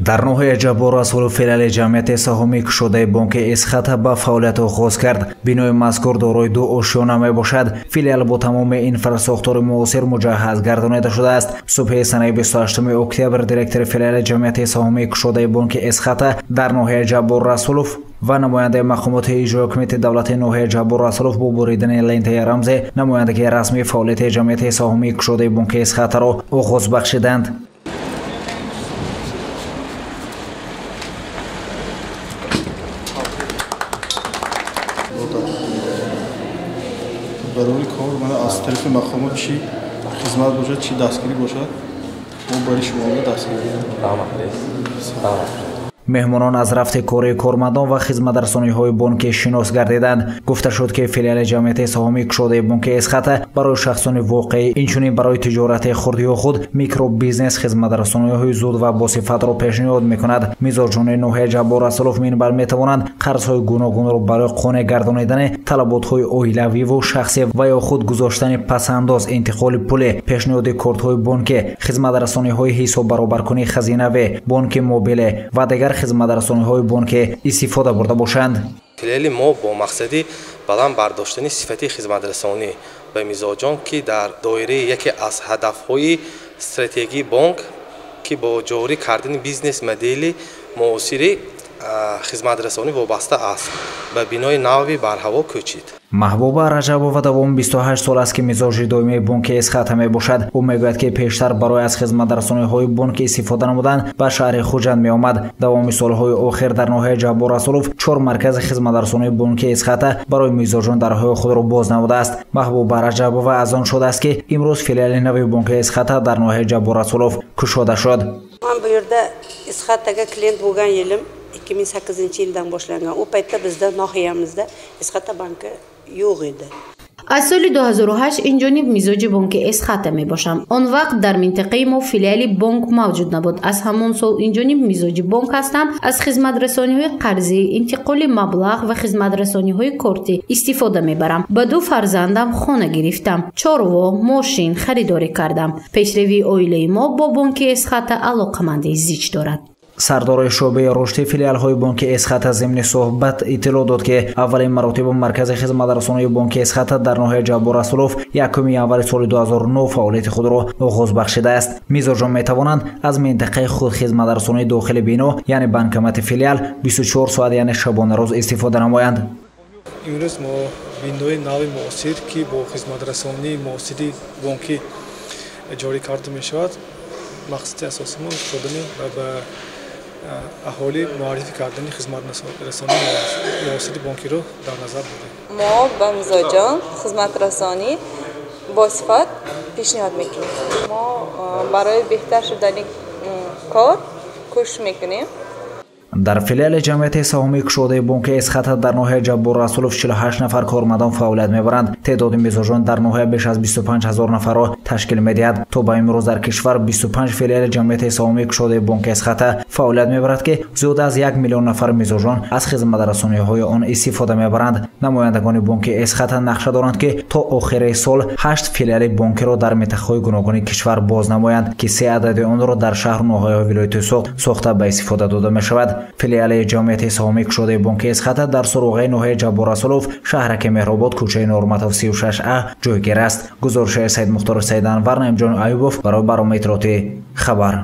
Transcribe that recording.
Дар ноҳияи Ҷаббор Расулов филиали ҷамъияти саҳомии кушодаи бонки Эсхата ба фаъолият оғоз кард. Бинои мазкур дорои ду ошёна мебошад. Филиал бо тамоми инфрасохтори муосир муҷаҳҳаз гардонида шудааст. Субҳи санаи 28 октябр директори филиали ҷамъияти саҳомии кушодаи бонки Эсхата дар ноҳияи Ҷаббор Расулов ва намояндаи мақомоти иҷрои ҳукумати давлати ноҳияи Ҷаббор Расулов бо буридани лентаи рамзе намояндагии расмии фаъолияти ҷамъияти саҳомии кушодаи бонки Эсхатаро оғоз бахшиданд. Барои кор мана аз тарафи мақомот чӣ хизмат бошад, чӣ дастгирӣ бошад, мо барои шумо дастгирӣ. Меҳмонон аз рафти кории кормандон ва хизматрасониҳои бонкӣ шинос гардиданд. Гуфта шуд, ки филиали ҷамъияти саҳомии кушодаи бонки Эсхата барои шахсони воқеӣ, инчунин барои тиҷорати хурд ё худ микробизнес хизматрасониҳои зуд ва босифатро пешниҳод мекунад. Мизоҷони ноҳияи Ҷаббор Расулов минбар метавонанд қарзҳои гуногунро барои қонеъ гардонидани талаботҳои оилавиву шахсӣ ва ё худ гузоштани пасандоз, интиқоли пуле, пешниҳоди кортҳои бонкӣ, хизматрасониҳои ҳисоббаробаркунии хазинавӣ, бонки мобиле ва дигар хизматрасониҳои бонкӣ истифода бурда бошанд. Филиали мо бо мақсади баланд бардоштани сифати хизматрасонӣ ба мизоҷон, ки дар доираи яке аз ҳадафҳои стратегии бонк, ки бо ҷорӣ кардани бизнес-модели муосири хизматрасонӣ вобаста аст, ба бинои нави барҳаво кӯчид. Маҳбуба Раҷабова давоми 28 сол аст, ки мизоҷи доимии бонки Эсхата мебошад. Ӯ мегӯяд, ки пештар барои аз хизматрасониҳои бонк истифода намудан ба шаҳри Хуҷанд меомад. Давоми солҳои охир дар ноҳияи Ҷаббор Расулов 4 маркази хизматрасонии бонки Эсхата барои мизоҷон дарҳои худро боз намудааст. Маҳбуба Раҷабова аз он шудааст, ки имрӯз филиали нави бонки Эсхата дар ноҳияи Ҷаббор Расулов кушода шуд. Ман bu yerda Esxataga klient bo'lgan yilim 2008-yildan boshlangan. U paytda bizda nohiyamizda Esxata banki yo'q edi. Аз соли 2008 инҷониб мизоҷи бонки Эсхата мебошам. Он вақт дар минтақаи мо филиали бонк мавҷуд набуд. Аз ҳамон сол инҷониб мизоҷи бонк ҳастам. Аз хизматрасониҳои қарзӣ, интиқоли маблағ ва хизматрасониҳои кортӣ истифода мебарам. Ба ду фарзандам хона гирифтам. Чорво, мошин харидорӣ кардам. Пешравии оилаи мо бо бонки Эсхата алоқамандии зич дорад. Сардори шӯъбаи рушди филиалҳои бонки Эсхата зимни суҳбат иттилоъ дод, ки аввалин маротиба маркази хизматрасонии бонки Эсхата дар ноҳияи Ҷаббор Расулов 1 январи соли 2009 фаъолияти худро оғоз бахшидааст. Мизоҷон метавонанд аз минтақаи худ хизматрасонии дохили бино, яъне банкомати филиал 24 соат, яъне шабонарӯз истифода намоянд. Имрӯз мо бинои нави муосир, ки бо хизматрасонии муосири бонкӣ ҷорӣ карда мешавад, мақсади асосии мо шудани ва ба аҳолӣ муаррифӣ кардани хизматрасонии муосири бонкиро дар назар дорем. Мо ба мизоҷон хизматрасонӣ босифат пешниҳод мекунем. Мо барои беҳтар шудани кор кӯшиш мекунем. Дар филиали ҷамъияти саҳомии кушодаи бонки Эсхата дар ноҳияи Ҷаббор Расулов 48 нафар кормандон фаъолият мебаранд. Теъдоди мизоҷон дар ноҳия беш аз 25 ҳазор нафарро ташкил медиҳад. То ба имрӯз дар кишвар 25 филиали ҷамъияти саҳомии кушодаи бонки Эсхата фаъолият мебарад, ки зиёда аз 1 миллион нафар мизоҷон аз хизматрасониҳои он истифода мебаранд. Намояндагони бонки Эсхата нақша доранд, ки то охири сол 8 филиали бонкиро дар минтақаҳои гуногуни кишвар боз намоянд, ки 3 адади онро дар шаҳру ноҳияҳои вилояти Суғд сохта ба истифода дода мешавад. Филиали ҷамъияти саҳомии кушодаи бонки Эсхата дар суроғаи ноҳияи Ҷаббор Расулов, шаҳраки Меҳробод, кӯчаи Норматов 36А ҷойгир аст. Гузориши Саидмухтор Саиданвар, Наимҷон Аюбов барои барномаи иттилоотии хабар.